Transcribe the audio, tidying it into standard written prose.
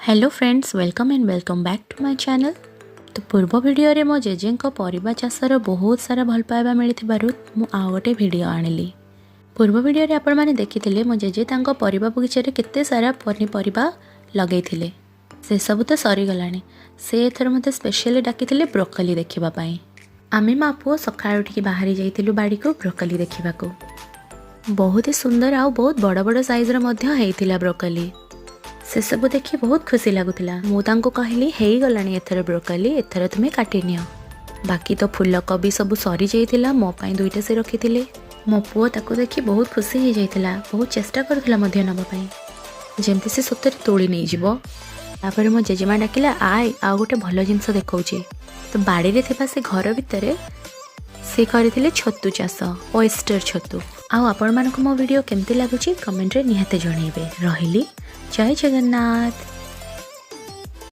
Hello friends, welcome and welcome back to my channel. ତ ପୂର୍ବ ଭିଡ଼ିଓରେ ମୋ ଜେଜେଙ୍କ ପରିବା ଚାଷର ବହୁତ ସାରା ଭଲ ପାଇବା ମିଳିଥିବାରୁ ମୁଁ ଆଉ ଗୋଟେ ଭିଡ଼ିଓ ଆଣିଲି। ପୂର୍ବ ଭିଡ଼ିଓରେ ଆପଣମାନେ ଦେଖିଥିଲେ, ମୋ ଜେଜେ ତାଙ୍କ ପରିବା ବଗିଚାରେ କେତେ ସାରା ପନିପରିବା ଲଗେଇଥିଲେ। ସେସବୁ ତ ସରିଗଲାଣି। ସେ ଏଥର ମୋତେ ସ୍ପେଶିଆଲି ଡାକିଥିଲେ ବ୍ରୋକଲି ଦେଖିବା ପାଇଁ। ଆମେ ମା ପୁଅ ସକାଳୁ ଉଠିକି ବାହାରି ଯାଇଥିଲୁ ବାଡ଼ିକୁ ବ୍ରୋକଲି ଦେଖିବାକୁ। ବହୁତ ହି ସୁନ୍ଦର ଆଉ ବହୁତ ବଡ଼ ବଡ଼ ସାଇଜ୍ର ମଧ୍ୟ ହେଇଥିଲା ବ୍ରୋକଲି। ସେସବୁ ଦେଖି ବହୁତ ଖୁସି ଲାଗୁଥିଲା। ମୁଁ ତାଙ୍କୁ କହିଲି, "ହେଇଗଲାଣି ଏଥର ବ୍ରୋକଲି, ଏଥର ତୁମେ କାଟିନିଅ।" ବାକି ତ ଫୁଲକୋବି ସବୁ ସରିଯାଇଥିଲା। ମୋ ପାଇଁ ଦୁଇଟା ସେ ରଖିଥିଲେ। ମୋ ପୁଅ ତାକୁ ଦେଖି ବହୁତ ଖୁସି ହେଇଯାଇଥିଲା। ବହୁତ ଚେଷ୍ଟା କରୁଥିଲା ମଧ୍ୟ ନେବା ପାଇଁ, ଯେମିତି ସେ ସତରେ ତୋଳି ନେଇଯିବ। ତାପରେ ମୋ ଜେଜେମା ଡାକିଲା, "ଆୟ, ଆଉ ଗୋଟେ ଭଲ ଜିନିଷ ଦେଖାଉଛି।" ତ ବାଡ଼ିରେ ଥିବା ସେ ଘର ଭିତରେ ସେ କରିଥିଲେ ଛତୁ ଚାଷ, ଓଏଷ୍ଟର ଛତୁ। ଆଉ ଆପଣମାନଙ୍କୁ ମୋ ଭିଡ଼ିଓ କେମିତି ଲାଗୁଛି, କମେଣ୍ଟରେ ନିହାତି ଜଣାଇବେ। ରହିଲି, ଜୟ ଜଗନ୍ନାଥ।